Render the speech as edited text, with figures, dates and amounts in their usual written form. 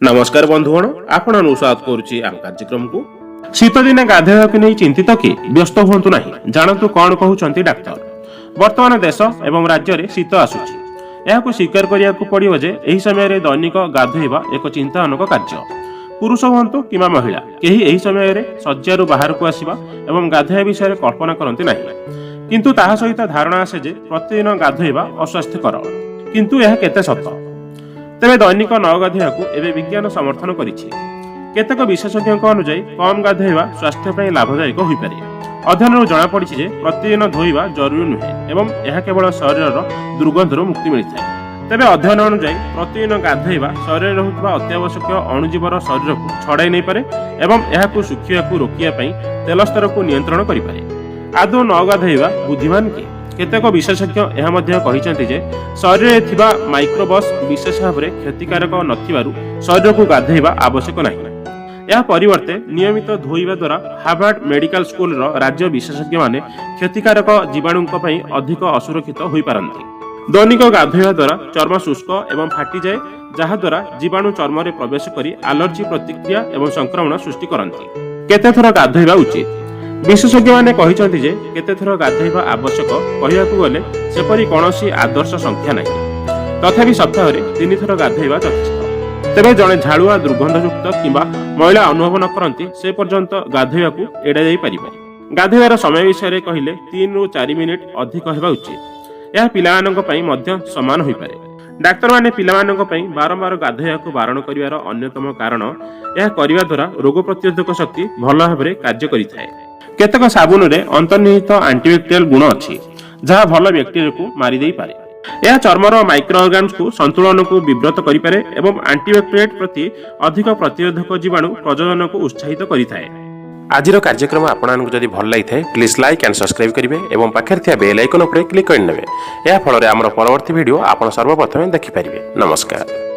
ନମସ୍କାର ବନ୍ଧୁଗଣ, ଆପଣଙ୍କୁ ସ୍ୱାଗତ କରୁଛି ଆମ କାର୍ଯ୍ୟକ୍ରମକୁ। ଶୀତ ଦିନେ ଗାଧୋଇବାକୁ ନେଇ ଚିନ୍ତିତ କି? ବ୍ୟସ୍ତ ହୁଅନ୍ତୁ ନାହିଁ, ଜାଣନ୍ତୁ କଣ କହୁଛନ୍ତି ଡାକ୍ତର। ବର୍ତ୍ତମାନ ଦେଶ ଏବଂ ରାଜ୍ୟରେ ଶୀତ ଆସୁଛି। ଏହାକୁ ସ୍ୱୀକାର କରିବାକୁ ପଡ଼ିବ ଯେ ଏହି ସମୟରେ ଦୈନିକ ଗାଧୋଇବା ଏକ ଚିନ୍ତାଜନକ କାର୍ଯ୍ୟ। ପୁରୁଷ ହୁଅନ୍ତୁ କିମ୍ବା ମହିଳା, କେହି ଏହି ସମୟରେ ଶଯ୍ୟାରୁ ବାହାରକୁ ଆସିବା ଏବଂ ଗାଧୋଇବା ବିଷୟରେ କଳ୍ପନା କରନ୍ତି ନାହିଁ। କିନ୍ତୁ ତାହା ସହିତ ଧାରଣା ଆସେ ଯେ ପ୍ରତିଦିନ ଗାଧୋଇବା ଅସ୍ୱାସ୍ଥ୍ୟକର। କିନ୍ତୁ ଏହା କେତେ ସତ? ତେବେ ଦୈନିକ ନ ଗାଧୋଇବାକୁ ଏବେ ବିଜ୍ଞାନ ସମର୍ଥନ କରିଛି। କେତେକ ବିଶେଷଜ୍ଞଙ୍କ ଅନୁଯାୟୀ, କମ୍ ଗାଧୋଇବା ସ୍ୱାସ୍ଥ୍ୟ ପାଇଁ ଲାଭଦାୟକ ହୋଇପାରେ। ଅଧ୍ୟୟନରୁ ଜଣାପଡ଼ିଛି ଯେ ପ୍ରତିଦିନ ଧୋଇବା ଜରୁରୀ ନୁହେଁ ଏବଂ ଏହା କେବଳ ଶରୀରର ଦୁର୍ଗନ୍ଧରୁ ମୁକ୍ତି ମିଳିଥାଏ। ତେବେ ଅଧ୍ୟୟନ ଅନୁଯାୟୀ, ପ୍ରତିଦିନ ଗାଧୋଇବା ଶରୀରରେ ରହୁଥିବା ଅତ୍ୟାବଶ୍ୟକ ଅଣୁଜୀବର ଶରୀରକୁ ଛଡ଼ାଇ ନେଇପାରେ ଏବଂ ଏହାକୁ ଶୁଖିବାକୁ ରୋକିବା ପାଇଁ ତେଲ ସ୍ତରକୁ ନିୟନ୍ତ୍ରଣ କରିପାରେ। ଆଦୌ ନ ଗାଧୋଇବା ବୁଦ୍ଧିମାନ କି? କେତେକ ବିଶେଷଜ୍ଞ ଏହା ମଧ୍ୟ କହିଛନ୍ତି ଯେ ଶରୀରରେ ଥିବା ମାଇକ୍ରୋବସ୍ ବିଶେଷ ଭାବରେ କ୍ଷତିକାରକ ନଥିବାରୁ ଶରୀରକୁ ଗାଧୋଇବା ଆବଶ୍ୟକ ନାହିଁ। ଏହା ପରିବର୍ତ୍ତେ ନିୟମିତ ଧୋଇବା ଦ୍ୱାରା ହାର୍ଭାର୍ଡ ମେଡିକାଲ ସ୍କୁଲର ରାଜ୍ୟ ବିଶେଷଜ୍ଞମାନେ କ୍ଷତିକାରକ ଜୀବାଣୁଙ୍କ ପାଇଁ ଅଧିକ ଅସୁରକ୍ଷିତ ହୋଇପାରନ୍ତି। ଦୈନିକ ଗାଧୋଇବା ଦ୍ୱାରା ଚର୍ମ ଶୁଷ୍କ ଏବଂ ଫାଟିଯାଏ, ଯାହାଦ୍ୱାରା ଜୀବାଣୁ ଚର୍ମରେ ପ୍ରବେଶ କରି ଆଲର୍ଜି ପ୍ରତିକ୍ରିୟା ଏବଂ ସଂକ୍ରମଣ ସୃଷ୍ଟି କରନ୍ତି। କେତେଥର ଗାଧୋଇବା ଉଚିତ? ବିଶେଷଜ୍ଞମାନେ କହିଛନ୍ତି ଯେ କେତେଥର ଗାଧୋଇବା ଆବଶ୍ୟକ କହିବାକୁ ଗଲେ ସେପରି କୌଣସି ଆଦର୍ଶ ସଂଖ୍ୟା ନାହିଁ। ତଥାପି ସପ୍ତାହରେ ତିନିଥର ଗାଧୋଇବା ଯଥେଷ୍ଟ। ତେବେ ଜଣେ ଝାଳୁଆ, ଦୁର୍ଗନ୍ଧଯୁକ୍ତ କିମ୍ବା ମଇଳା ଅନୁଭବ ନ କରନ୍ତି, ସେ ପର୍ଯ୍ୟନ୍ତ ଗାଧୋଇବାକୁ ଏଡ଼ାଯାଇ ପାରିବ। ଗାଧୋଇବାର ସମୟ ବିଷୟରେ କହିଲେ, 3ରୁ 4 ମିନିଟ୍ ଅଧିକ ହେବା ଉଚିତ। ଏହା ପିଲାମାନଙ୍କ ପାଇଁ ମଧ୍ୟ ସମାନ ହୋଇପାରେ। ଡାକ୍ତରମାନେ ପିଲାମାନଙ୍କ ପାଇଁ ବାରମ୍ବାର ଗାଧୋଇବାକୁ ବାରଣ କରିବାର ଅନ୍ୟତମ କାରଣ, ଏହା କରିବା ଦ୍ୱାରା ରୋଗ ପ୍ରତିରୋଧକ ଶକ୍ତି ଭଲ ଭାବରେ କାର୍ଯ୍ୟ କରିଥାଏ। କେତେକ ସାବୁନରେ ଅନ୍ତର୍ନିହିତ ଆଣ୍ଟିବ୍ୟାକ୍ଟେରିଆଲ ଗୁଣ ଅଛି, ଯାହା ଭଲ ବ୍ୟାକ୍ଟେରିଆକୁ ମାରିଦେଇପାରେ। ଏହା ଚର୍ମର ମାଇକ୍ରୋ ଅର୍ଗାନ୍ସକୁ ସନ୍ତୁଳନକୁ ବିବ୍ରତ କରିପାରେ ଏବଂ ଆଣ୍ଟିବ୍ୟାକ୍ଟେରିଆ ପ୍ରତି ଅଧିକ ପ୍ରତିରୋଧକ ଜୀବାଣୁ ପ୍ରଜନନକୁ ଉତ୍ସାହିତ କରିଥାଏ। ଆଜିର କାର୍ଯ୍ୟକ୍ରମ ଆପଣମାନଙ୍କୁ ଯଦି ଭଲ ଲାଗିଥାଏ, ପ୍ଲିଜ୍ ଲାଇକ୍ ଆଣ୍ଡ ସବସ୍କ୍ରାଇବ୍ କରିବେ ଏବଂ ପାଖରେ ଥିବା ବେଲ୍ ଆଇକନ୍ ଉପରେ କ୍ଲିକ୍ କରିନେବେ। ଏହା ଫଳରେ ଆମର ପରବର୍ତ୍ତୀ ଭିଡ଼ିଓ ଆପଣ ସର୍ବପ୍ରଥମେ ଦେଖିପାରିବେ। ନମସ୍କାର।